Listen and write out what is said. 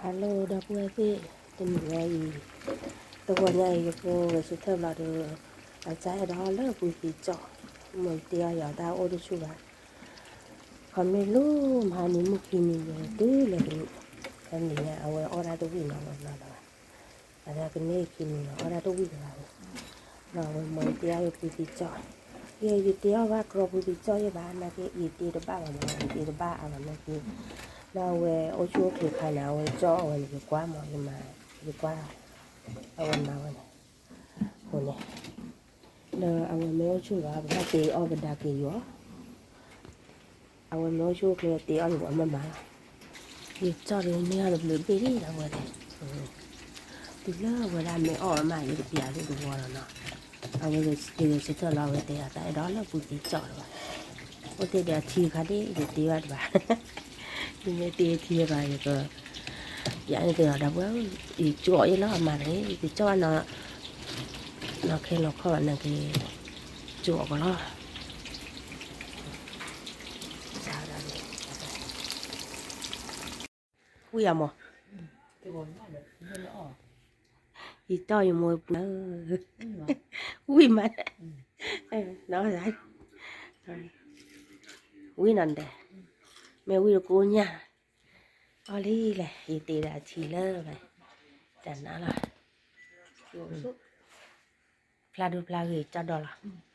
Hello ဒီပုၢ်ဝဲၢ်သ့ၣ်, တနံၤညါအံၤ, တဂီၤညါအံၤ ယဖိဂဲၤဆၢထၢၣ်ဘျီဒီး, အတၢ်အဲၣ်ဒိးလၢပူၤသံကၠီၣ်, မ့ၢ်တ့အီၣ်ယၤတၢ်အိၣ်တဆူၣ်ဘၣ်, ခီမ့ၢ်လၢမဟါနံၤမုၢ်ခံနံၤန့ၣ် တုၤလၢတနံၤ, တနံၤညါ အဝဲအီၣ်ဒၣ်တဝံၣ်နီၤလီၤလီၤဘၣ်, အတၢ်ကန့ၢ်ခံနံၤလီၤ အီၣ်ဒၣ်တဝံၣ်တဂၤန့ၣ်, ဒီးအဝဲမ့ၢ်တ့အီၣ်ယပူၤသံကၠီၣ်, ယတ့အီၣ်ဘၣ်ကြီပူၤသံကၠီၣ်ယဲဘၣ် နာ်က့ ယတ့တဘၣ်ဘၣ်မး ယတ့တဘၣ်အါဘၣ်နာ်က့, ဒီးအဝဲအိၣ်ဆူၣ်အိၣ်ချ့ခါန့ၣ် အဝဲကၠီၣ်အီၣ်ဝဲန့ၣ် ယကွၢ်မး ယမၤ, ယကွၢ်, အဝဲမၤဝဲန့ၣ်, အဃိန့ၣ်, ဒီးအဝဲမ့ၢ်အိၣ်ဆူၣ်လီၤ ပဘၣ်တ့အီၣ်ပဒါက့ၤယီၤ အဝဲမ့ၢ်အိၣ်ဆူၣ်အိၣ်ချ့တ့အီၣ်န့ၣ် ပှၤမၤမၤလီၤ, ယကၠီၣ်ဒီးန့ၢ်အီၤတဘျုးဘ့ၣ်လံ အဝဲန့ၣ်, တုၤလၢအဝဲဒၣ်မ့ၢ်အီၣ်အမး ယတပျးဒိၣ်တဝီလီၤနီၤ, အဝဲဂဲၤဆၢထၢၣ်လီၤ အဝဲတဲအတၢ်အဲၣ်ဒိးလၢပူၤသံကၠီၣ်လီၤဘၣ်, အိၣ်တ့ၢ်ဒီးအထံတခါဒ် ယတ့ဘၣ်တဘၣ်, ယမ့ၢ်တ့အထံတခါ ယက, ယန့ၣ်တဲအီၤဒီပုၢ်ဝဲၢ်, ယကၠီၣ်အီၣ်ယလီၤအမးတဂ့ၤ ယကၠီၣ်အီၣ်နီၤ, နီၢ်ခဲနီၢ်ခီဘၣ်နာ်က့, ကၠီၣ်အီၣ်ကလီၤ ဝံၣ်အမး, ယတီၢ်ယမိၢ်ပူၤ, ဝံၣ်မး, ဝံၣ်နီၢ်ဒဲး, မ့ၢ်ဝံၣ်တကိးညၣ်, အီၣ်လံလဲၣ် ယတ့ဒီးအထံလၢာ်, တနၤလီၤ, ဖျါဒိဖျါဂ့ၤကၠီၣ်ဒီးလီၤ